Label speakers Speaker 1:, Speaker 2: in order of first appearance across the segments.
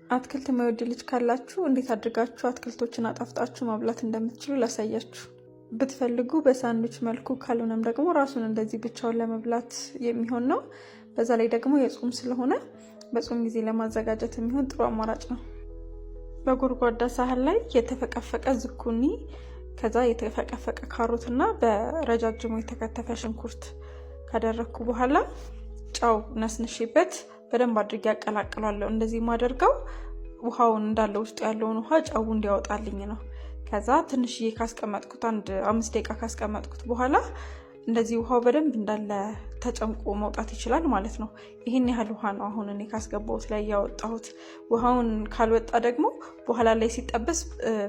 Speaker 1: አትክልት የማይወድ ልጅ ካላችሁ እንዴት አድርጋችሁ አትክልቶችን አጣፍጣችሁ ማብላት እንደምትችሉ ላሳያችሁ። ብትፈልጉ በሳንዱች መልኩ፣ ካልሆነም ደግሞ ራሱን እንደዚህ ብቻውን ለመብላት የሚሆን ነው። በዛ ላይ ደግሞ የጾም ስለሆነ በጾም ጊዜ ለማዘጋጀት የሚሆን ጥሩ አማራጭ ነው። በጎድጓዳ ሳህን ላይ የተፈቀፈቀ ዝኩኒ፣ ከዛ የተፈቀፈቀ ካሮት እና በረጃጅሙ የተከተፈ ሽንኩርት ካደረግኩ በኋላ ጨው ነስንሼበት በደንብ አድርጌ አቀላቅሏለሁ። እንደዚህ የማደርገው ውሃውን እንዳለ ውስጡ ያለውን ውሃ ጨው እንዲያወጣልኝ ነው። ከዛ ትንሽዬ ካስቀመጥኩት፣ አንድ 5 ደቂቃ ካስቀመጥኩት በኋላ እንደዚህ ውሃው በደንብ እንዳለ ተጨምቆ መውጣት ይችላል ማለት ነው። ይህን ያህል ውሃ ነው አሁን እኔ ካስገባሁት ላይ ያወጣሁት። ውሃውን ካልወጣ ደግሞ በኋላ ላይ ሲጠበስ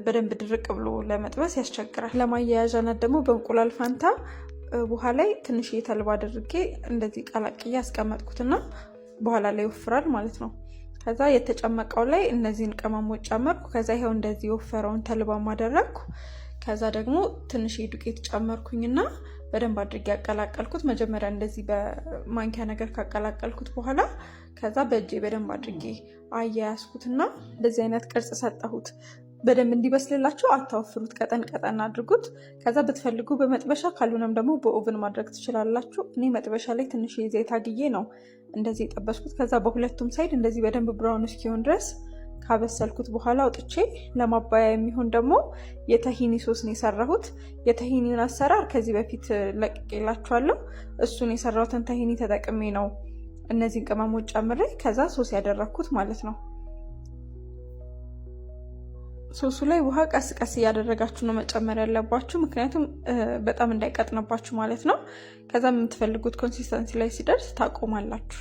Speaker 1: በደንብ ድርቅ ብሎ ለመጥበስ ያስቸግራል። ለማያያዣነት ደግሞ በእንቁላል ፋንታ ውሃ ላይ ትንሽ ተልባ አድርጌ እንደዚህ ቀላቅዬ ያስቀመጥኩትና በኋላ ላይ ይወፍራል ማለት ነው። ከዛ የተጨመቀው ላይ እነዚህን ቅመሞች ጨመርኩ። ከዛ ይኸው እንደዚህ የወፈረውን ተልባ አደረግኩ። ከዛ ደግሞ ትንሽ ዱቄት ጨመርኩኝና በደንብ አድርጌ ያቀላቀልኩት። መጀመሪያ እንደዚህ በማንኪያ ነገር ካቀላቀልኩት በኋላ ከዛ በእጄ በደንብ አድርጌ አያያዝኩትና እንደዚህ አይነት ቅርጽ ሰጠሁት። በደንብ እንዲበስልላችሁ አታወፍሩት፣ ቀጠን ቀጠን አድርጉት። ከዛ ብትፈልጉ በመጥበሻ፣ ካልሆነም ደግሞ በ oven ማድረግ ትችላላችሁ። እኔ መጥበሻ ላይ ትንሽ ዘይት አግዬ ነው እንደዚህ የጠበስኩት። ከዛ በሁለቱም side እንደዚህ በደንብ brown እስኪሆን ድረስ ካበሰልኩት በኋላ አውጥቼ ለማባያ የሚሆን ደግሞ የተሂኒ ሶስ ነው የሰራሁት። የተሂኒውን አሰራር ከዚህ በፊት ለቅቄላችኋለሁ። እሱን የሰራሁትን ተሂኒ ተጠቅሜ ነው እነዚህን ቅመሞች ጨምሬ ከዛ ሶስ ያደረግኩት ማለት ነው። ሶሱ ላይ ውሃ ቀስ ቀስ እያደረጋችሁ ነው መጨመር ያለባችሁ፣ ምክንያቱም በጣም እንዳይቀጥንባችሁ ማለት ነው። ከዛ የምትፈልጉት consistency ላይ ሲደርስ ታቆማላችሁ።